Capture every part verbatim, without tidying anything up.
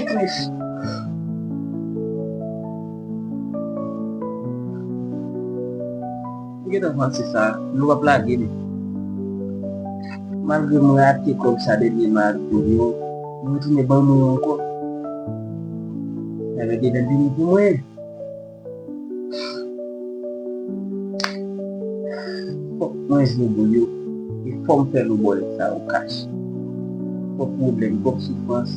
Tris. Ou gentan panse sa, nou p ap lage li. Malgre mwen rate kòb sa dènye mwa ak Julio, mwen retounen ban mwen yo ankò. Sa vle di nan bini pou mwen. Fòk mwen jwe bòl yo, e fò m fè lobòlèt sa yo kach. Fòk pwoblèm, fòk soufrans.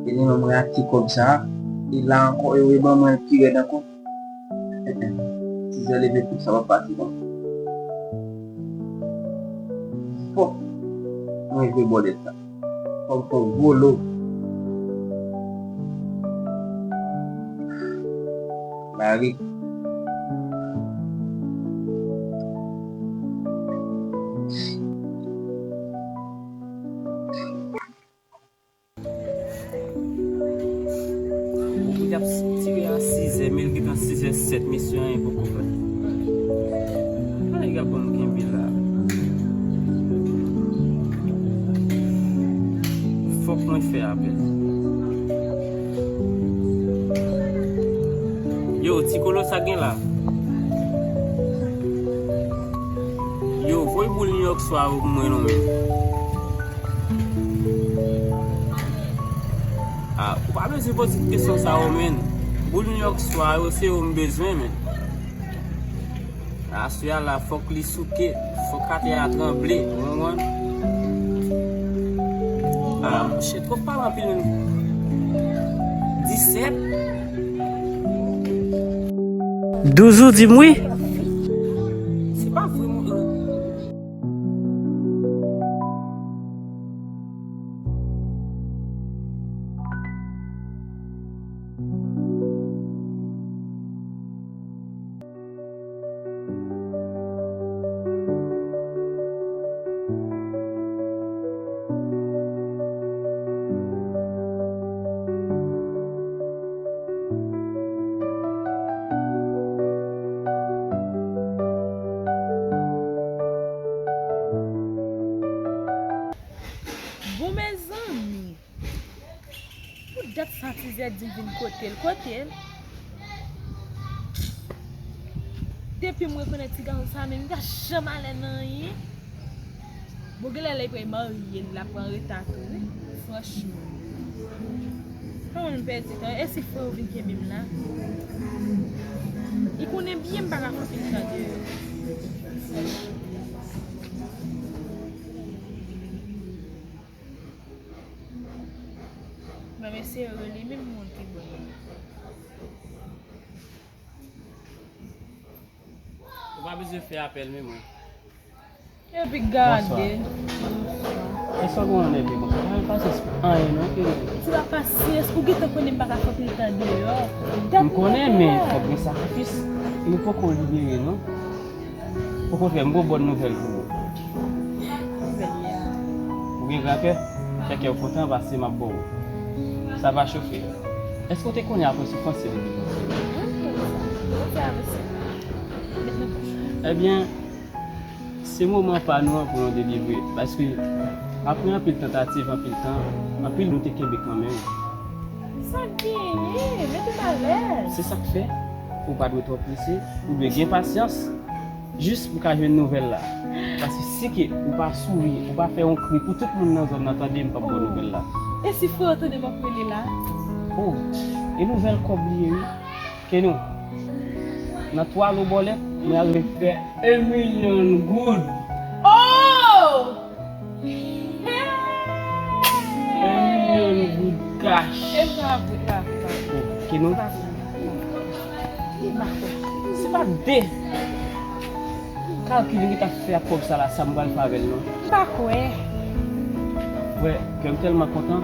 E li menm rate kòb sa, e la ankò, yo reban mwen pi rèd ankò. Sizè leve pou sa pa pase konsa. Fòk mwen jwe bòlèt sa. Fò m fè gwo lo. Mari. Li ap tire a sizè, men li gentan sizè sèt, mesye, anyen poko fèt. Anyen ap ban m kenbe la. Fòk mwen fè apèl. Yo, ti kolo sa gen la. Yo, voye boul New York swa yo pou mwen non, men. Ah, ou pa bezwen poze kesyon sa yo, men. Boul New York swa yo, se yo m bezwen, men. Aswè a la, fòk li souke, fòk atè a tranble, ou konprann? Ah, monchè, twòp pale anpil, men. Disèt. Douz ou di m wi. Se pa vre, mon. Bon, mezanmi. Pou dat sa Tizè di m vin kote l, kote l? Depi m rekonèt ti gason sa, men m pa janm alè nan anyen. Bon, genlè lè l pral marye, l ap pran reta tou, wi. Franchman. Pa wè m pèdi tan. E si frè w vin kenbe m la? Li konnen byen m pa ka fè anpil tan deyò. Franchman. Mwen eseye rele menm moun ki bon. Ou pa bezwen fè apèl menm mwen. Epi gade. Bonswa. E sa w gen anlè konsa? Mwen pa sens anyen non, ke. Ti pa pasyans, ou gentan konnen m pa ka fè anpil tan deyò. M konnen, men fòk gen sakrifis. Nou poko libere non. Okontrè, m gon bòn nouvèl pou ou. Nouvèl li a. Ou gen gran kè? Fè kè w kontan paske m ap ba w. Sa va chofe. Èske w te konnen apre soufrans se delivre? Wi, m konnen sa. Kote apre sa? Ebyen, se moman pa nou an pou nou delivre. Paske apre anpil tantativ, anpil tan, anpil nou te kenbe kanmenm. Sa k genyen? Mete m alèz. Se sa k fè ou pa dwe twò prese, ou dwe gen pasyans. Jis pou ka jwenn nouvèl la. Paske si ke ou pa souri, ou pa fè yon kri pou tout moun nan zòn nan tande m p ap ba w nouvèl la. E si frè w tande m ap rele la? Oh, e nouvèl kòb li ye wi. Ke nou, nan twa lo bòlèt, mwen al fè yon milyon goud. Oh! Yon milyon goud kach. E m ka ap ret la, ret la. Oh, Keno. M pa kwè. M pa kwè. Se pa de kalkil m gentan fè ak kòb sa la, sa m pral fè avè l non. M pa kwè. Wè, kè m tèlman kontan.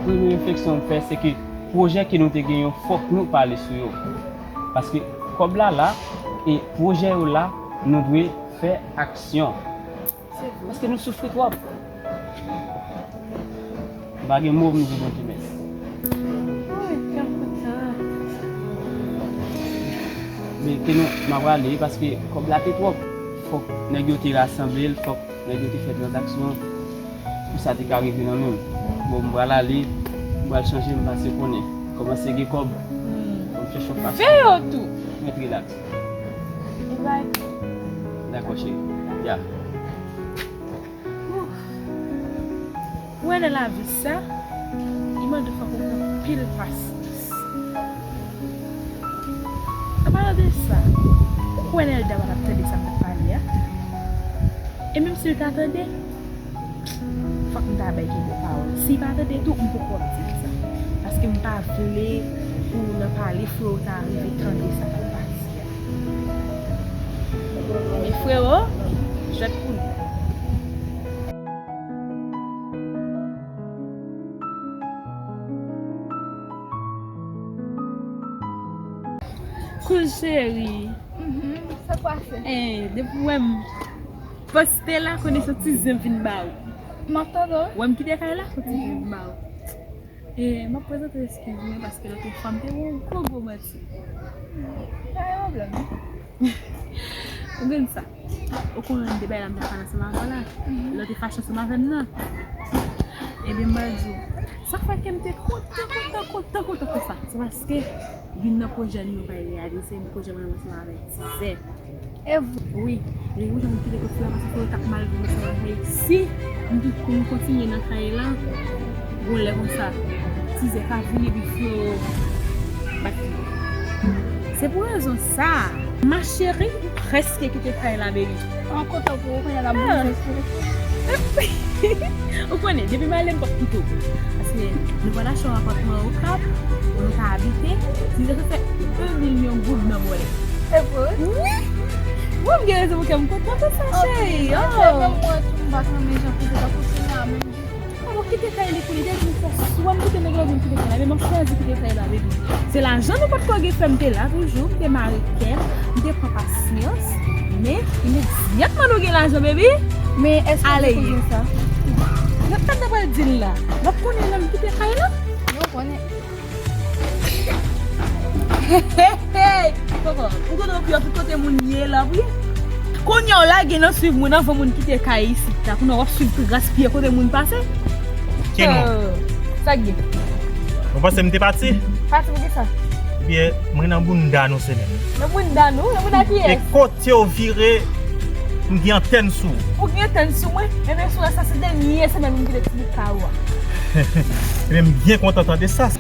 Premye refleksyon m fè, se ke pwojè ke nou te gen yo, fòk nou pale sou yo. Paske kòb la la, e pwojè yo la, nou dwe fè aksyon. Se vre. Paske nou soufri twòp. M pa gen mo pou m di Bondye mèsi. Ay, kè m kontan. M Ke nou, m ap prale, paske kòb la te twòp. Fòk nèg yo te rasanble l, fòk nèg yo te fè tranzaksyon an pou sa te ka rive nan men m. Bon, m pral ale, m pral chanje, m pase konnen. Kòmanse gen kòb, bon, m chèche yon fason. Fè yo tou. Mèt rilaks. Dakò, cheri. Ya. Ou wè nan lavi sa, li mande fòk ou gen anpil pasyans. Anpalan de sa, ou kwè Nelda pa t ap tande sa m t ap pale a? E menm si l ta tande, fòk m ta bay kèk pawòl. Si l pa tande tou, m poko ap di l sa. Paske m pa vle pou nan pale frè w ta rive tande sa k ap pase a. Men frero, jwèt pou nou. Cool cheri. Mhm, sa k pase? Eh, depi w wè m poste la, konnen se yon ti zen m vin ba ou. M ap tande w. Wè m kite kay la, se yon ti zen m vin ba ou. E, m ap prezante eskiz mwen paske lòt fwa m te yon gwo gwo manti. Pa gen pwoblèm. Ou konn sa. Ou konnen de bagay la m t ap pale ansanm avè w la. Lè w te fache ansanm avè m nan. Ebyen, m pral di w. Sa k fè ke m te kontan, kontan, kontan, kontan konsa. Se paske youn nan pwojè nou yo pral reyalize, pwojè mwen ansanm avèk Tizè. E vre? Wi, e ou jan m kite kote la, paske yo t ap mal viv ansanm avè l. Si m di pou m kontinye nan kay la, gon lè konsa, Tizè ka vini epi frero bat li. Se pou rezon sa a, ma chérie, m prèske kite kay la, baby. An kontan pou ou, kounye a l ap bouze sou ou. Ou konnen, depi m ale, m p ap kite w. Paske nou pral achte yon apatman Okap, pou nou ka abite, Tizè te fè yon milyon goud nan bòlèt. E vre? Wi! Mwen, m gen rezon pou kè m kontan pou sa, cheri. Anpil. Oh. Menm mwen tou, m pa t renmen jan Tizè t ap fonksyone a menm jan. Ah, bon, kite kay li pou li, depi m fè sou, m kite nèg la, m kite kay la, men m ap chwazi kite kay la, baby. Se lajan nou pa t ko gen fè m te la toujou, m te mare kè m, m te pran pasyans, men imedyatman nou gen lajan, baby, men èske w ale di kouzin sa? Nan tan nan pral di l la, m ap konnen lè m kite kay la? Yo konnen. Hey, hey, hey! Kòkò, ou konnen w pi anpil kote moun ye la, wi. Kounye a w lage nan swiv moun anvan moun kite kay isit la. Kounye a w ap swiv tras pye kote moun pase. Ki non? Euh, sa k gen? Ou panse m te pati? Pati pou kisa? Byen, mwen nan bounda nou se menm. Nan bounda nou? Nan bounda kiyès? E kote w vire, m gen antèn sou ou. Ou gen antèn sou mwen? Ebyen, sou sa, se dènye semèn m kite ti bout kay ou a. Ebyen, m byen kontan tande sa.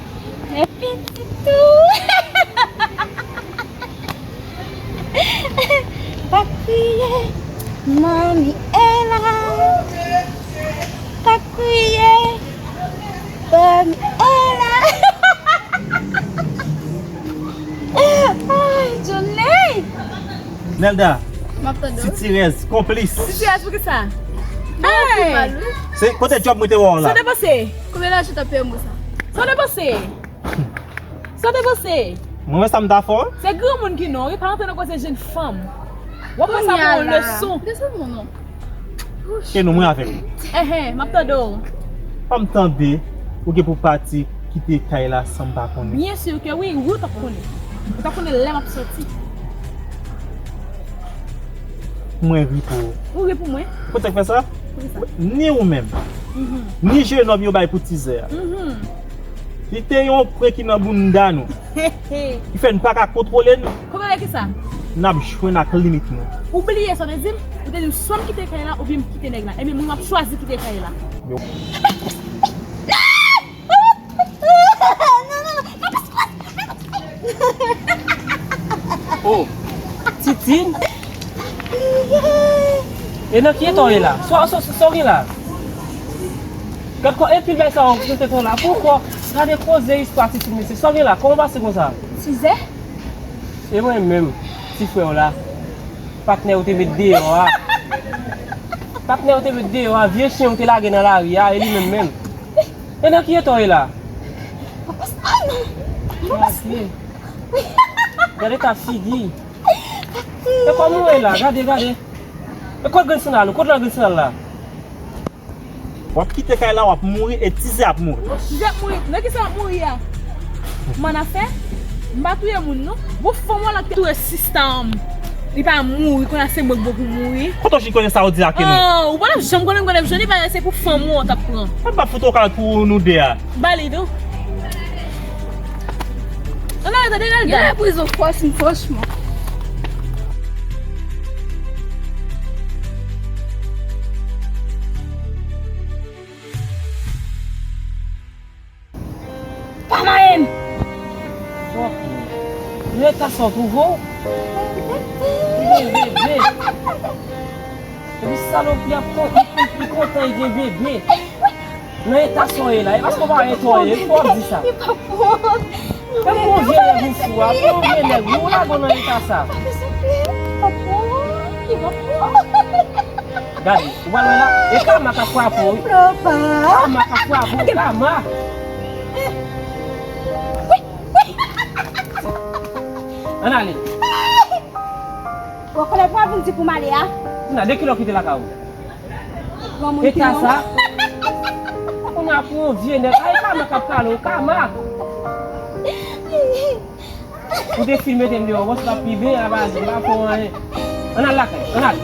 Epi tou. Pa kriye, manmi e la. Pa kriye, manmi e la. Ay, Johnny! Nelda, m ap tande w. Sitirèz, konplis. Sitirèz pou ki sa? Hey! Se kote djòb mwen te wè w la? Sa w te panse? Konbyen lajan w t ap peye m pou sa? Sa w te panse? Sa w te panse? Mwen wè sa m ta fè w. Se granmoun ki non, wi, pa rantre nan koze jenn fanm. W ap pran sa pou yon leson. Desann mwen non. E non, mwen avèk ou. Enhen, m ap tande w. Fanm tande, ou gen pou pati kite kay la san m pa konnen. Byen si ke wi, wi, ou t ap konnen. Ou t ap konnen lè m ap soti. Mwen ri pou ou. Ou ri pou mwen? Ou konn sa k fè sa? Poukisa? Ni ou menm, ni jenòm yo bay pou Tizè a. Li te yon pwen ki nan bounda nou. Li fè n pa ka kontwole nou. Konprann ki sa? N ap jwenn ak limit nou. Ou bliye sa w te di m? Ou te di m swa m kite kay la oubyen m kite nèg la. Ebyen, mwen, m ap chwazi kite kay la. Yo. Oh, Titine? E nan ki eta w ye la? Sa, sa, sa, sa w gen la? Gad kò, enpil bagay sa w prezante kò la. Poukò? Gade koze istwa Titine, mesye. Sa w gen la? Kòman w pase konsa? Tizè? E mwen menm, ti frè w la. Patnè w te met deyò a. Patnè w te met deyò a, vye chen w te lage nan lari a, e li menm menm. E nan ki eta w ye la? Gade eta figi. E kòman w ye la? Gade, gade. E kot grenn sandal ou? Kot lòt grenn sandal la? W ap kite kay la, w ap mouri, e Tizè ap mouri. Tizè ap mouri. Nan ki sa w ap mouri a? Mannafè? M pa touye moun non. Bon, fanm w la ki touye sista an. Li pa mouri, kounye a se mwen k bon pou mouri. Kote w jwenn konnen sa w di la, Keno? Oh, ou pa t ap janm konnen m konnen jwenn li, pa se pou fanm ou an t ap pran. Mwen pa fout yon kalòt pou nou de a. Ba li tou. Ann ale, tande, Nelda. Gen la prizon fòs m, franchman. Pa mayen m! Fòk li. Nan eta sa w twouve w? Li gen bebe. Epi salopri ap kon-, li, li, li kontan li gen bebe. Nan eta sa w ye la, e paske w pa wè eta w ye, pou w ap di sa. Li pa bon. Menm bon vye nèg ou fou a, bon vye nèg, ou lage w nan eta sa. Li pa bon. Li pa bon. Gade, ou pral wè la, e kama k ap frape w, wi. Papa. Kama k ap frape w, kama. Ann ale. Ou konnen pou w ap vin di pou m ale a? Ann ale, kilè w kite lakay ou? Granmoun. Eta sa. Ou nan pou yon vye nèg. Ay, kama k ap pale w, kama. Ou te fin mete m deyò, bon, se pa pi byen, a pa di, pa fè anyen. Ann al lakay, ann al.